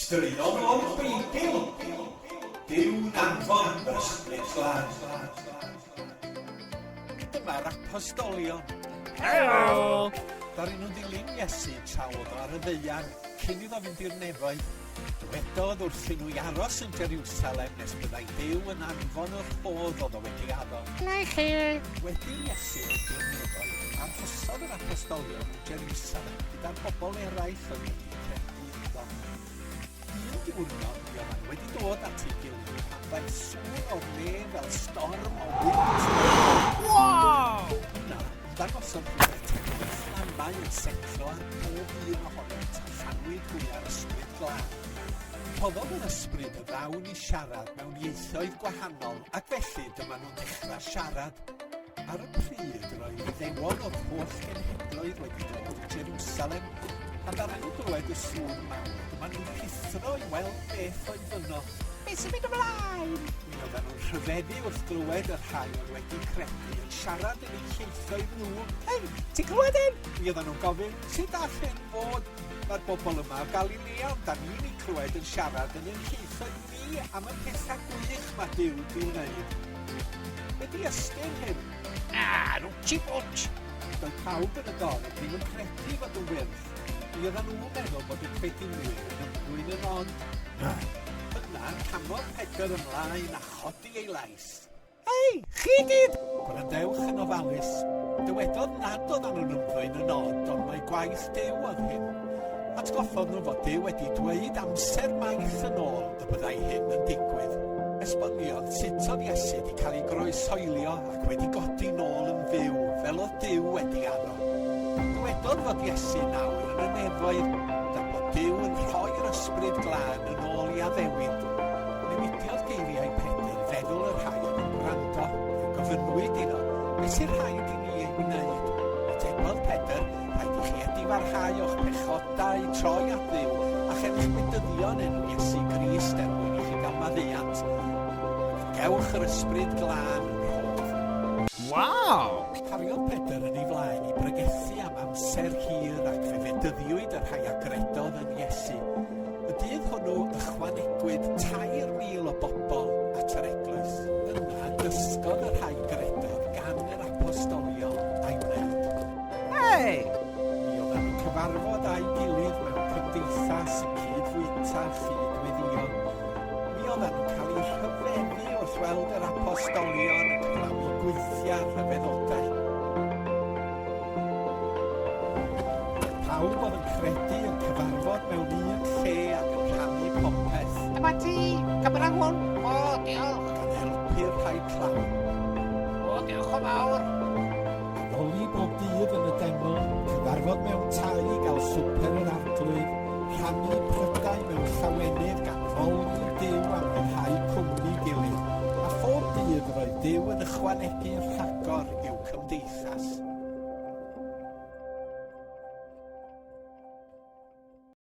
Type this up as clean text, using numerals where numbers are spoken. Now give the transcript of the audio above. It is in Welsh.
Straeon o'r Beibl, Duw'n anfon yr Ysbryd Glân. Dyma'r apostolion. Helo! Ddaru nhw ddilyn Iesu tra oedd o ar y ddaear cyn iddo fynd i'r nefoedd. Dywedodd wrthyn nhw i aros yn Jeriwsalem nes byddai Duw yn anfon y rhodd oedd o wedi addo. Ble chi? Wedi i Iesu fynd i'r nefoedd, arhosodd yr apostolion yn Jeriwsalem gyda'r bobl eraill oedd wedi credu iddo. Un diwrnod, mi oeddan nhw wedi dod at ei gilydd pan ddaeth sŵn o'r le fel storm o wynt. Wow! Yna, ymddangosodd rhywbeth tebyg i fflamau yn setlo ar bob un ohonynt a llanwyd hwy â'r Ysbryd Glân. Rhoddodd yr Ysbryd y ddawn i siarad mewn ieithoedd gwahanol ac felly dyma nhw'n dechrau siarad. Ar y pryd, roedd Iddewon o'r holl genhedloedd wedi dod i Jerusalem, a ddaru nhw glywed y sŵn mawr, dyma nhw'n rhuthro i weld beth oedd yno. Beth sy'n mynd ymlaen? Mi oedden nhw'n rhyfeddu wrth glywed y rhai oedd wedi credu yn siarad yn eu hieithoedd nhw. Hei, ti'n clywed hyn? Mi oedden nhw'n gofyn, sut all hyn fod? Mae'r bobl yma o Galilea, ond da ni'n eu clywed yn siarad yn ein hieithoedd Fi am y pethau gwych mae Duw di wneud. Be di ystyr hyn? Ah, rwtsi bwtsh! Doedd pawb yn y dorf ddim yn credu fod yn wyrth. Mi oedden nhw'n meddwl bod y credinwyr yn ymddwyn yn od. Yna, camodd Pedr ymlaen a chodi ei lais. Hei, chi gyd! Gwrandewch yn ofalus. Dywedodd nad oeddan nhw'n ymddwyn yn od, ond mai gwaith Duw oedd hyn. Atgoffodd nhw fod Duw wedi dweud amser maith yn ôl y byddai hyn yn digwydd. Esboniodd sut oedd Iesu wedi cael ei groeshoelio ac wedi godi nôl yn fyw, fel oedd Duw wedi addo. Dywedodd fod Iesu nawr yn y nefoedd, a bod Duw yn rhoi'r Ysbryd Glân yn ôl i addewid. Newidiodd geiriau Pedr feddwl y rhai oedd yn gwrando. Fe gofynnwyd iddo, Beth sy'n rhaid i ni ei wneud? Atebodd Pedr, Rhaid i chi edifarhau o'ch pechodau, troi at Dduw, a chael eich bedyddio yn enw Iesu Grist er mwyn i chi gael maddeuant. Ac fe gewch yr Ysbryd Glân yn rhodd. Waw! Cariodd Pedr yn ei flaen i bregethu am amser hir ac fe fedyddiwyd y rhai a gredodd yn Iesu. Y dydd hwnnw ychwanegwyd 3,000 o bobl at yr eglwys. Yna dysgodd y rhai gredodd gan yr apostolion a'i wneud. Hei! Mi oedden nhw'n cyfarfod â'i gilydd mewn cymdeithas yn cyd-fwyta, chyd-weddïo. Mi oedden nhw'n cael eu rhyfeddu wrth weld yr apostolion yn cyflawni gweithiau rhyfeddodau. Pawb oedd yn credu yn cyfarfod mewn un lle ac yn rhannu popeth. Dyma ti, cymra hwn. O, diolch. Gan helpu'r rhai tlawd. O, diolch yn fawr. Addoli bob dydd yn y deml, cyfarfod mewn tai i gael swper yr Arglwydd, rhannu prydau mewn llawenydd gan foli Duw a mwynhau cwmni gilydd. A phob dydd roedd Duw yn ychwanegu rhagor i'w cymdeithas.